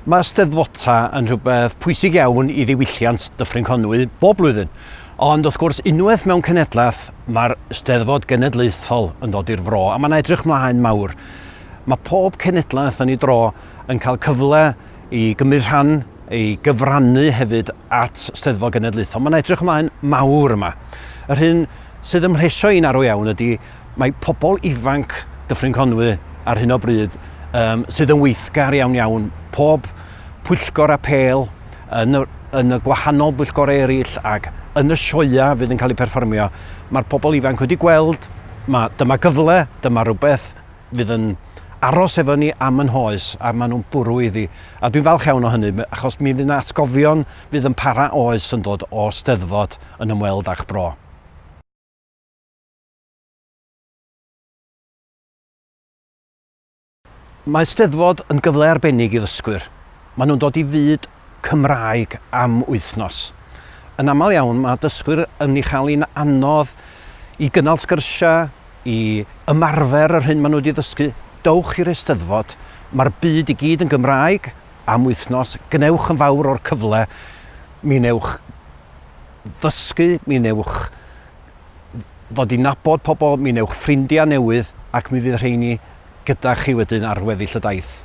Mae Steddfota yn rhywbeth pwysig iawn i ddiwylliant Dyffryn Conwy bob blwyddyn. Ond wrth gwrs, unwaith mewn cenedlaeth, mae'r Steddfod Genedlaethol yn dod i'r fro, a mae'n edrych mlaen mawr. Mae pob cenedlaeth yn ei dro yn cael cyfle i gymryd rhan, i gyfrannu hefyd at Steddfod Genedlaethol. Mae'n edrych ymlaen mawr yma. Yr hyn sydd ym mhlesio i'n arw iawn ydy mae pobl ifanc Dyffryn Conwy ar hyn o bryd um, sydd yn weithgar iawn iawn, pob pwyllgor apêl yn y, yn y gwahanol bwyllgorau eraill ac yn y sioeau fydd yn cael eu perfformio, mae'r pobl ifanc wedi gweld, ma, dyma gyfle, dyma rhywbeth fydd yn aros efo ni am yn hoes a maen nhw'n bwrw iddi. A dwi'n falch iawn o hynny, achos mi fydd yna atgofion fydd yn para oes yn dod o Steddfod yn ymweld â'ch bro. Mae Steddfod yn gyfle arbennig i ddysgwyr. Maen nhw'n dod i fyd Cymraeg am wythnos. Yn aml iawn mae dysgwyr yn ei chael hi'n anodd i gynnal sgyrsiau, i ymarfer yr hyn maen nhw wedi ddysgu. Dowch i'r Eisteddfod, mae'r byd i gyd yn Gymraeg am wythnos, gwnewch yn fawr o'r cyfle, mi wnewch ddysgu, mi wnewch ddod i nabod pobl, mi wnewch ffrindiau newydd ac mi fydd rheini gyda chi wedyn ar weddill y daith.